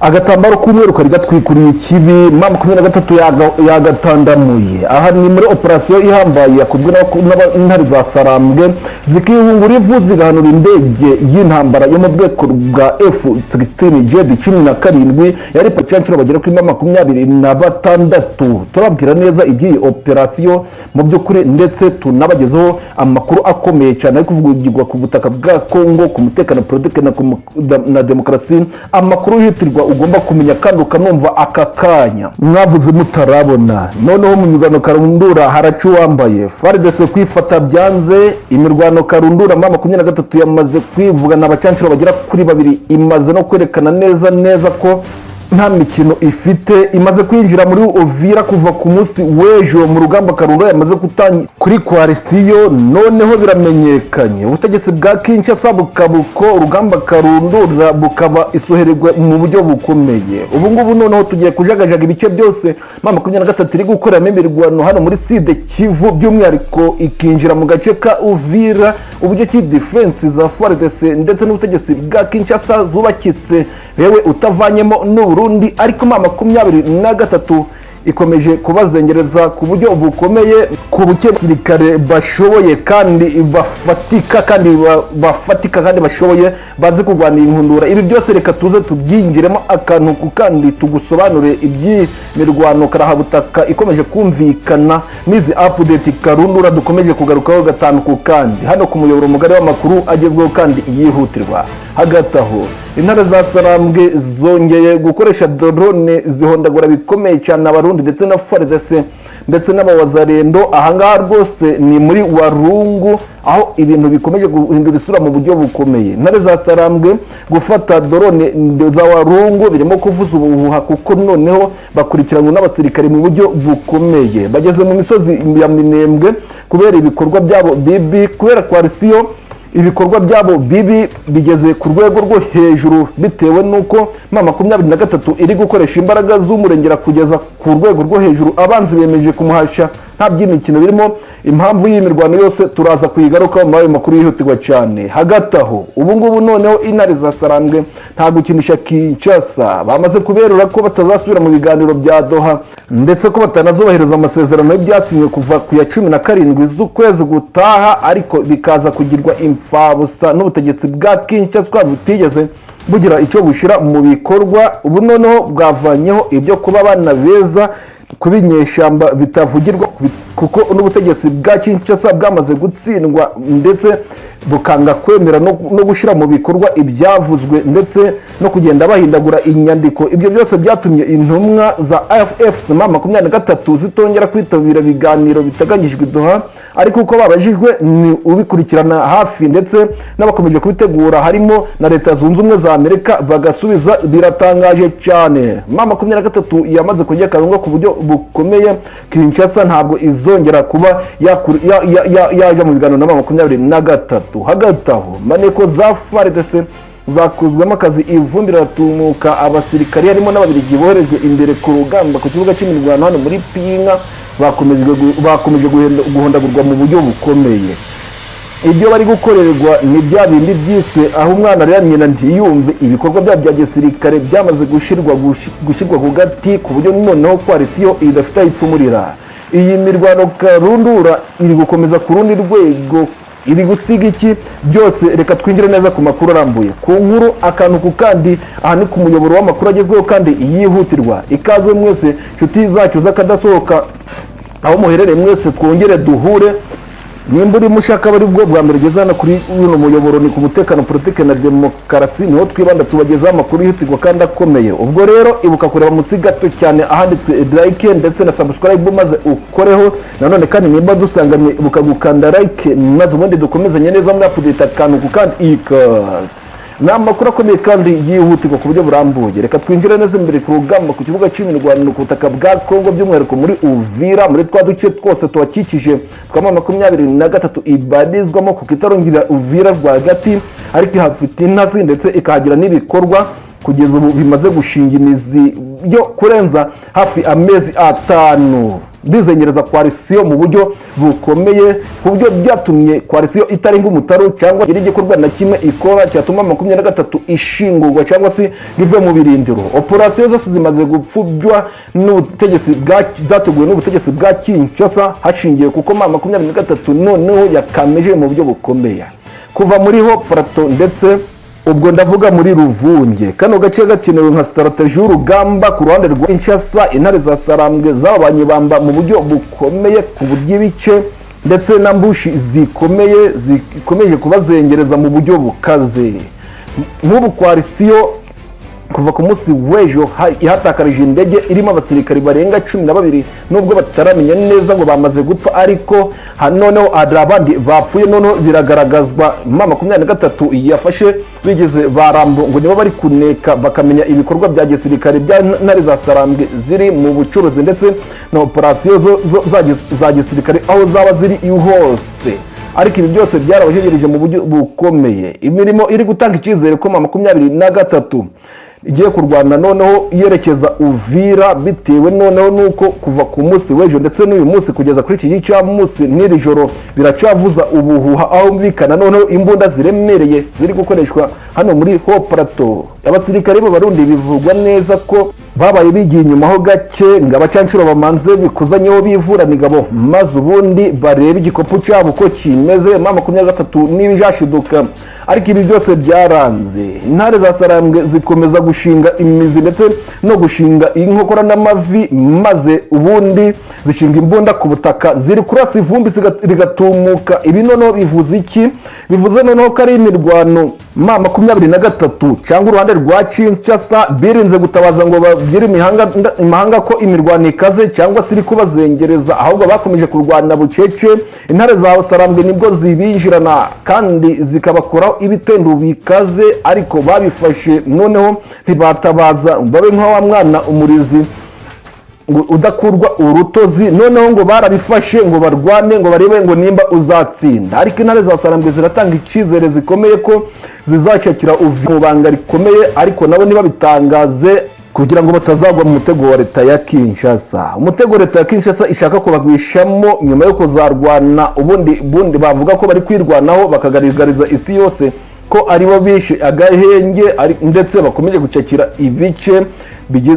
Agatambaro k'umweru kari gatwikuriye ikibi, M23 yagatandamuye. Aha ni muri operasiyo ihambaye yakozwe n'intare za Sarambwe, zikihungura ivu, zigahanura indege y'intambara yo mu bwoko bwa F-16 J 17 yari pacancuro bagera kuri 26. Turababwira neza iby'iyi operasiyo mu by'ukuri, ndetse tunabagezeho amakuru akomeye cyane ari kuvugirwa ku butaka bwa Kongo ku mutekano, politiki na demokarasi, amakuru yihutirwa ugomba kumenya kandi ukanumva aka kanya. Mwavuze mutarabona. Noneho mu mirwano karundura haraca uwambaye. FARDC kwifata byanze. Imirwano karundura, M23 yamaze kwivugana abacancuro bagera kuri babiri, imaze no kwerekana neza neza ko nta mikino ifite. Imaze kwinjira muri Uvira kuva ku munsi w'ejo mu rugamba karundura yamaze gutangira kuri coalition. Noneho biramenyekanye, ubutegetsi bwa Kinshasa bukabuko urugamba karundura bukaba isuhererwa mu buryo bukomeye. Ubu ngubu noneho tugiye kujagajaga ibice byose M23 iri gukoreramo imirwano hano muri Sud Kivu, by'umwihariko ikinjira mu gace ka Uvira. Uburyo ki defense za FARDC ndetse n'ubutegetsi bwa Kinshasa zubakitse, yewe utavanyemo n'Uburundi, ariko M23 ikomeje kubazengereza ku buryo bukomeye, ku buke basirikare bashoboye kandi bafatika, kandi bafatika kandi bashoboye, bazi kurwanira inkundura. Ibi byose reka tuze tubyinjiremo akantu ku kandi, tugusobanure iby'imirwano karahabutaka ikomeje kumvikana n'izi update karundura dukomeje kugarukaho gatanu ku kandi hano ku muyoboro mugari w'amakuru agezweho kandi yihutirwa. Hagati aho, intare za Sarambwe zongeye gukoresha drone, zihondagura bikomeye cyane Abarundi ndetse na FARDC ndetse n'abawazarendo. Ahangaha rwose ni muri Warungu, aho ibintu bikomeje guhindura isura mu buryo bukomeye. Intare za Sarambwe gufata drone za Warungu birimo kuvuza ubuhuha, kuko noneho bakurikiranwe n'abasirikare mu buryo bukomeye. Bageze mu misozi ya Minembwe kubera ibikorwa byabo bibi, kubera coalition. Ibikorwa byabo bibi bigeze ku rwego rwo hejuru bitewe n'uko M23 iri gukoresha imbaraga z'umurengera kugeza ku rwego rwo hejuru. Abanzi bemeje kumuhasha, nta by'imikino birimo. Impamvu y'iyi mirwano yose turaza kuyigarukaho muri ayo makuru yihutirwa cyane. Hagati aho, ubu ngubu noneho intare za Sarambwe nta gukinisha Kinshasa. Bamaze kuberura ko batazasubira mu biganiro bya Doha, ndetse ko batanazubahiriza amasezerano y'ibyasinywe kuva ku ya 17 z'ukwezi gutaha, ariko bikaza kugirwa imfabusa n'ubutegetsi bwa Kinshasa butigeze bugira icyo bushyira mu bikorwa. Ubu noneho bwavanyeho ibyo kuba abana beza kuba inyeshyamba bitavugirwa, kuko n'ubutegetsi bwa Kinshasa bwamaze gutsindwa, ndetse bukanga kwemera no gushyira mu bikorwa ibyavuzwe, ndetse no kugenda bahindagura inyandiko. Ibyo byose byatumye intumwa za AFC M23 zitongera kwitabira ibiganiro biteganyijwe i Doha. Ariko uko babajijwe ni ubikurikirana hafi ndetse n'abakomeje kubitegura, harimo na Leta Zunze Ubumwe za Amerika, bagasubiza. Biratangaje cyane. M23 yamaze kurya karungu ku buryo bukomeye. Kinshasa ntabwo izongera kuba yaja mu biganiro na M23. Hagati aho, maneko za FARDC zakozwemo akazi, ivumbi riratumuka. Abasirikari harimo n'Ababiligi boherejwe imbere ku rugamba ku kibuga cy'imirwano hano muri Pinga bakomeje guhondagurwa mu buryo bukomeye. Ibyo bari gukorerwa ni bya bindi byiswe aho umwana arera nyina ntiyumve. Ibikorwa byabo bya gisirikare byamaze gushyirwa ku gati, ku buryo noneho coalition idafite aho ipfumurira. Iyi mirwano karundura iri gukomeza ku rundi rwego, iri gusiga iki? Byose reka twinjire neza ku makuru arambuye, ku nkuru akantu ku kandi. Aha ni ku muyoboro w'amakuru agezweho kandi yihutirwa. Ikaze mwese nshuti zacu z'akadasohoka, aho muherereye mwese, twongere duhure. Nimba urimo ushaka aba ari bwo bwa mbere ugeze hano kuri uno muyoboro, ni ku mutekano, politiki na demokarasi, niho twibanda, tubagezaho amakuru yihutirwa kandi akomeye. Ubwo rero ibuka kureba munsi gato cyane ahanditswe like ndetse na subscribe, maze ukoreho. Nanone kandi nimba dusanganywe, ibuka gukanda like, maze ubundi dukomezanye neza muri update akantu ku kandi. Ikaze, ni amakuru akomeye kandi yihutirwa ku buryo burambuye. Reka twinjire neza imbere ku rugamba, ku kibuga cy'imirwano ku butaka bwa Kongo, by'umwihariko muri Uvira, muri twa duce twose tuhakikije twa M23 ibarizwamo, kuko itarongera Uvira rwagati, ariko ihafite intazi ndetse ikahagira n'ibikorwa kugeza ubu bimaze gushinga imizi yo kurenza hafi amezi 5. bizengereza coalition mu buryo bukomeye, ku buryo byatumye coalition itarenga umutaru cyangwa iri gikorwa na kimwe ikora cyatuma 23 ishingurwa cyangwa se rive mu birindiro. Operasiyo zose zimaze gupfubywa n'ubutegetsi bwa zateguwe n'ubutegetsi bwa Kinshasa, hashingiwe kuko M23 noneho yakameje mu buryo bukomeye kuva muri Haut Plateau, ndetse ubwo ndavuga muri Ruvunge. Kano gace gakenewe nka stratégie y'urugamba ku ruhande rwa Kinshasa. Intare za Sarambwe zababanye bamba mu buryo bukomeye, ku buryo ibice ndetse na ambush zikomeye zikomeje kubazengereza mu buryo bukaze. Nk'ubu coalition kuva ku munsi w'ejo ihatakarije indege irimo abasirikari barenga 12, nubwo bataramenya neza ngo bamaze gupfa, ariko noneho hari abandi bapfuye. Noneho biragaragazwa M23 yafashe bigeze barambo ngo nibo bari kuneka, bakamenya ibikorwa bya gisirikare bya Ntare za Sarambwe ziri mu bucuruzi ndetse na operasiyo za gisirikare aho zaba ziri hose. Ariko ibi byose byarabajegereje mu buryo bukomeye. Imirimo iri gutanga icyizere ko M23 igiye kurwana noneho yerekeza Uvira, bitewe noneho nuko kuva ku munsi w'ejo ndetse n'uyu munsi kugeza kuri iki gicamunsi n'iri joro biracyavuza ubuhuha, aho humvikana noneho imbunda ziremereye ziri gukoreshwa hano muri Haut Plateau. Abasirikare b'Abarundi bivugwa neza ko babaye bigiye inyuma ho gake ngo abacancuro bamanze bikuzanyeho bivurana ingabo, maze ubundi barebe igikopu cyabo uko kimeze, M23 n'ibijashiduka. Ariko ibi byose byaranze, Intare za Sarambwe zikomeza gushinga imizi ndetse no gushinga inkokora n'amavi, maze ubundi zishinga imbunda ku butaka, ziri kurasa ivumbi rigatumuka. Ibi noneho bivuze iki? Bivuze noneho ko ari imirwano M23 cyangwa uruhande rwa Kinshasa birinze gutabaza ngo babwire imahanga ko imirwano ikaze cyangwa se iri kubazengereza, ahubwo bakomeje kurwana bucece. Intare za Sarambwe nibwo zibinjirana kandi zikabakoraho ibitendo bikaze, ariko babifashe noneho ntibatabaza, babe nka wa mwana umurizi ngo udakurwa urutozi. Noneho ngo barabifashe ngo barwane, ngo barebe ngo nimba uzatsinda. Ariko Intare za Sarambwe ziratanga icyizere zikomeye ko zizacakira mu banga rikomeye, ariko nabo ntibabitangaze kugira ngo batazagwa mu mutego wa leta ya Kinshasa, umutego leta ya Kinshasa ishaka kubagwishamo nyuma yo kuzarwana. Ubundi bundi bavuga ko bari kwirwanaho, bakagaragariza isi yose ko aribo bishe agahenge ndetse bakomeje gucakira ibice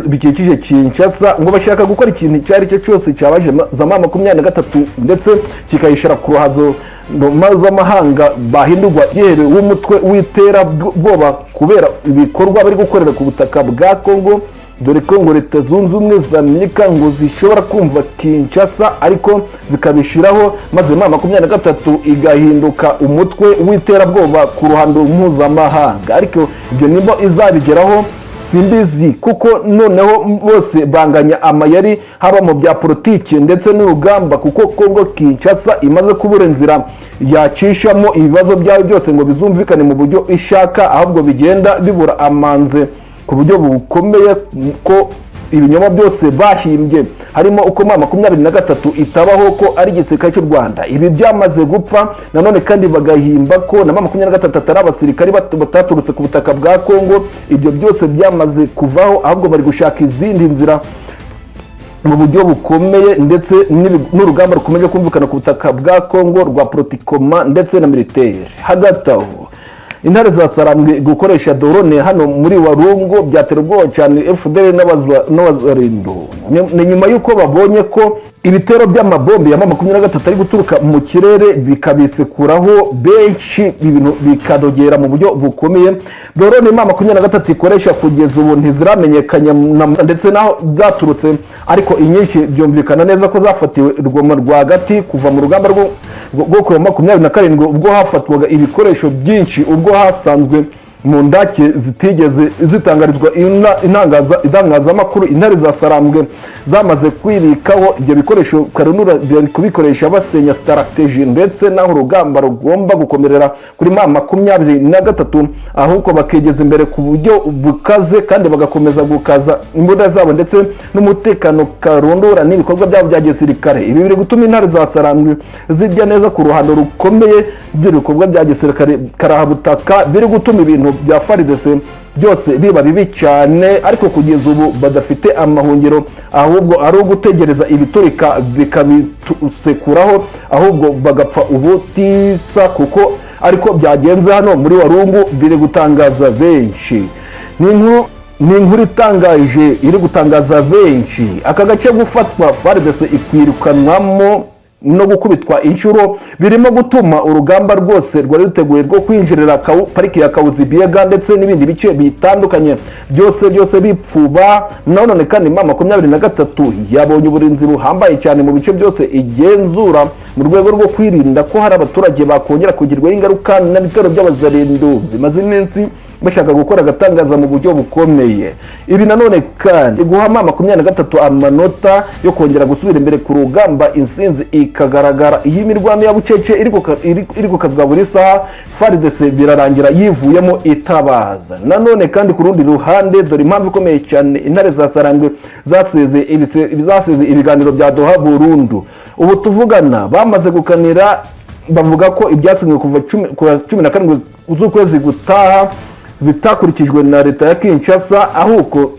bikikije Kinshasa, ngo bashaka gukora ikintu icyo ari cyo cyose cyabaje za M23 ndetse kikayishira ku ruhazo mpuzamahanga, bahindurwa yerewe w'umutwe w'iterabwoba kubera ibikorwa bari gukorera ku butaka bwa Congo, dore ko ngo Leta Zunze Ubumwe za Amerika ngo zishobora kumva Kinshasa ariko zikabishyiraho, maze M23 igahinduka umutwe w'iterabwoba ku ruhando mpuzamahanga. Ariko ibyo nimba izabigeraho simbizi, kuko noneho bose banganya amayeri, haba mu bya politiki ndetse n'urugamba, kuko Kongo Kinshasa imaze kubura inzira yacishamo ibibazo byayo byose ngo bizumvikane mu buryo ishaka, ahubwo bigenda bibura amanze ku buryo bukomeye, ko ibinyoma byose bahimbye harimo uko M23 itabaho, ko ari igisirikare cy'u Rwanda, ibi byamaze gupfa. Nanone kandi bagahimba ko na M23 atari abasirikari bataturutse ku butaka bwa Kongo, ibyo byose byamaze kuvaho, ahubwo bari gushaka izindi nzira mu buryo bukomeye, ndetse n'urugamba rukomeje kumvikana ku butaka bwa Kongo rwa politiquement ndetse na militaire. Hagati aho, Intare za Sarambwe gukoresha drone hano muri Warungu byatera ubwoba cyane FDLR n'Abazarindo. Ni nyuma y'uko babonye ko ibitero by'amabombe ya M23 ari guturuka mu kirere bikabisekuraho benshi, ibintu bikadogera mu buryo bukomeye. Drone M23 ikoresha kugeza ubu ntiziramenyekanya ndetse n'aho zaturutse, ariko inyinshi byumvikana neza ko zafatiwe Rwoma rwagati kuva mu rugamba rwo kuwa 27, ubwo hafatwaga ibikoresho byinshi, ubwo hasanzwe mu ndake zitigeze zitangarizwa itangazamakuru. Intare za Sarambwe zamaze kwibikaho ibyo bikoresho karundura, bari kubikoresha basenya stratégie ndetse n'aho urugamba rugomba gukomerera kuri M23, ahubwo bakegeza imbere ku buryo bukaze kandi bagakomeza gukaza imbunda zabo ndetse n'umutekano karundura n'ibikorwa byabo bya gisirikare. Ibi biri gutuma Intare za Sarambwe zijya neza ku ruhando rukomeye by'ibikorwa bya gisirikare karahabutaka, biri gutuma ibintu bya FARDC. Byose biba bibi cyane, ariko kugeza ubu badafite amahungiro, ahubwo ari ugutegereza ibiturika bikabitusekuraho, ahubwo bagapfa ubutitsa, kuko ariko byagenze hano muri Warungu. Biri gutangaza benshi, ni inkuru itangaje iri gutangaza benshi. Aka gace gufatwa, FARDC ikwirukanwamo no gukubitwa inshuro, birimo gutuma urugamba rwose rwari ruteguye rwo kwinjirira pariki ya Kahuzi-Biega ndetse n'ibindi bice bitandukanye byose byose bipfuba. Nanone kandi M23 yabonye uburinzi buhambaye cyane mu bice byose igenzura, mu rwego rwo kwirinda ko hari abaturage bakongera kugirwaho ingaruka n'ibitero by'abazarendo bimaze iminsi bashaka gukora agatangaza mu buryo bukomeye. Ibi nanone kandi guha M23 amanota yo kongera gusubira imbere ku rugamba, insinzi ikagaragara. Iyi mirwano ya bucece iri gukazwa buri saha, FARDC birarangira yivuyemo itabaza. Nanone kandi ku rundi ruhande, dore impamvu ikomeye cyane intare za Sarangwe zaseze ibiganiro bya Doha burundu. Ubu tuvugana bamaze gukanira, bavuga ko ibyasinywe kuva 17 z'ukwezi gutaha bitakurikijwe na leta ya Kinshasa, ahubwo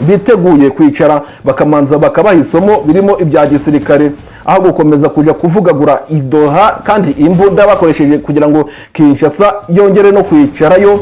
biteguye kwicara bakamanza bakabaha isomo birimo ibya gisirikare, aho gukomeza kuja kuvugagura i Doha, kandi imbunda bakoresheje kugira ngo Kinshasa yongere no kwicarayo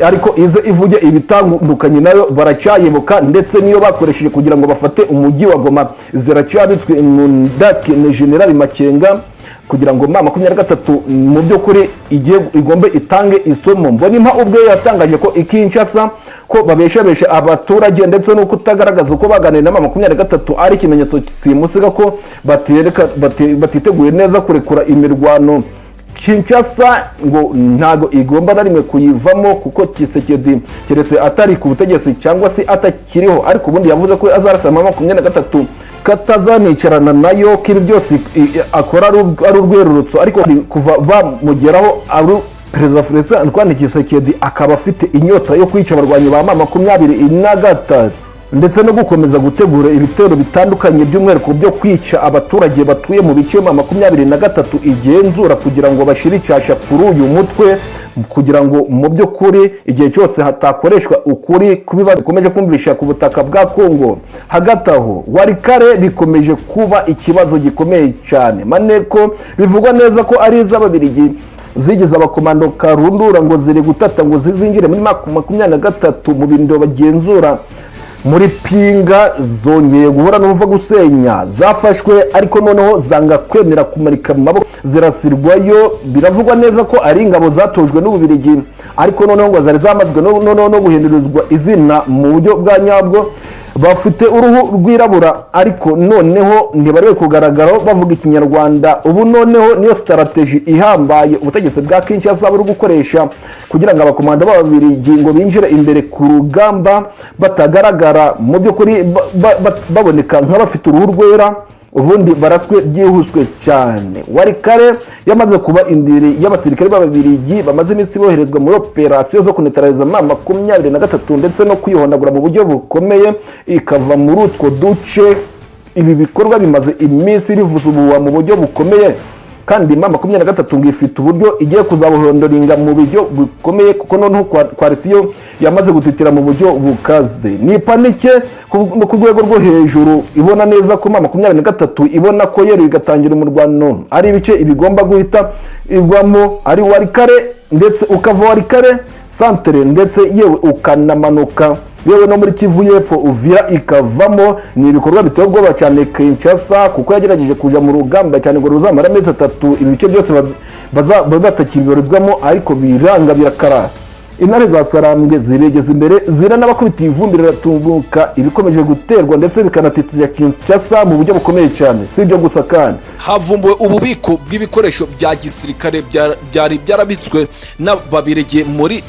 ariko ize ivuge ibitandukanye nayo baracyayibuka, ndetse niyo bakoresheje kugira ngo bafate umujyi wa Goma ziracyabitswe mu ndake na General Makenga, kugira ngo M23 mu by'ukuri igiye igombe itange isomo. Mbonimpa ubwe yatangaje ko i Kinshasa ko babeshabesha abaturage, ndetse no kutagaragaza uko baganiriye na M23 ari ikimenyetso simusiga ko batiteguye neza kurekura imirwano. Kinshasa ngo ntago igomba na rimwe kuyivamo, kuko Tshisekedi keretse atari ku butegetsi cyangwa se atakiriho, ariko ubundi yavuze ko azarasa M23, katazanicarana nayo, ko ibi byose akora ari urwerurutso. Ariko kuva bamugeraho ari Perezida Felix Antoine Tshisekedi, akaba afite inyota yo kwica abarwanyi ba M23 ndetse no gukomeza gutegura ibitero bitandukanye, by'umwihariko byo kwica abaturage batuye mu bice M23 igenzura, kugira ngo bashire icyasha kuri uyu mutwe, kugira ngo mu by'ukuri igihe cyose hatakoreshwa ukuri ku bibazo bikomeje kumvisha ku butaka bwa Kongo. Hagati aho, Walikale bikomeje kuba ikibazo gikomeye cyane. Maneko bivugwa neza ko ari iz'Ababirigi zigize abakomando karundura, ngo ziri gutata ngo zizinjire muri M23 mu bindiro bagenzura muri Pinga. Zongeye guhura n'uruva gusenya, zafashwe ariko noneho zanga kwemera kumarika mu maboko, zirasirwayo. Biravugwa neza ko ari ingabo zatojwe n'Ububirigi, ariko noneho ngo zari zamazwe noneho no guhindurizwa izina mu buryo bwa nyabwo. Bafite uruhu rwirabura, ariko noneho ntibari kugaragaraho bavuga Ikinyarwanda. Ubu noneho niyo strategy ihambaye ubutegetsi bwa Kinshasa buri gukoresha kugira ngo abakomando b'Ababirigi ngo binjire imbere ku rugamba batagaragara, mu by'ukuri baboneka nk'abafite uruhu rwera, ubundi baraswe byihuswe cyane. Walikale yamaze kuba indiri y'abasirikare b'Ababirigi bamaze iminsi boherezwa muri operasiyo zo kunetarariza M23 ndetse no kwihondagura mu buryo bukomeye ikava muri utwo duce. Ibi bikorwa bimaze iminsi bivuza ubuhuha mu buryo bukomeye, kandi M23 ngo ifite uburyo igiye kuzabuhondoringa mu buryo bukomeye, kuko noneho coalition yamaze gutitira mu buryo bukaze. Ni panique ku rwego rwo hejuru, ibona neza ko M23 ibona ko yeruye igatangira umurwano ari ibice ibigomba guhita igwamo, ari Walikale, ndetse ukava Walikale centre, ndetse yewe ukanamanuka yewe no muri Kivu y'Epfo, Uvira ikavamo. Ni ibikorwa biteye ubwoba cyane Kinshasa, kuko yagerageje kuja mu rugamba cyane ngo ruzamara amezi 3, ibice byose batakibibarizwamo, ariko biranga birakara. Intare za Sarambwe zibegeza imbere, ziranabakubita, ivumbi riratunguka. Ibikomeje guterwa ndetse bikanatitiza Kinshasa mu buryo bukomeye cyane. Si ibyo gusa kandi, havumbuwe ububiko bw'ibikoresho bya gisirikare byari byarabitswe n'Ababirigi muri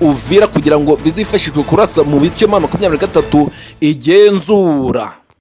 Uvira kugira ngo bizifashishwe kurasa mu bice M23 igenzura.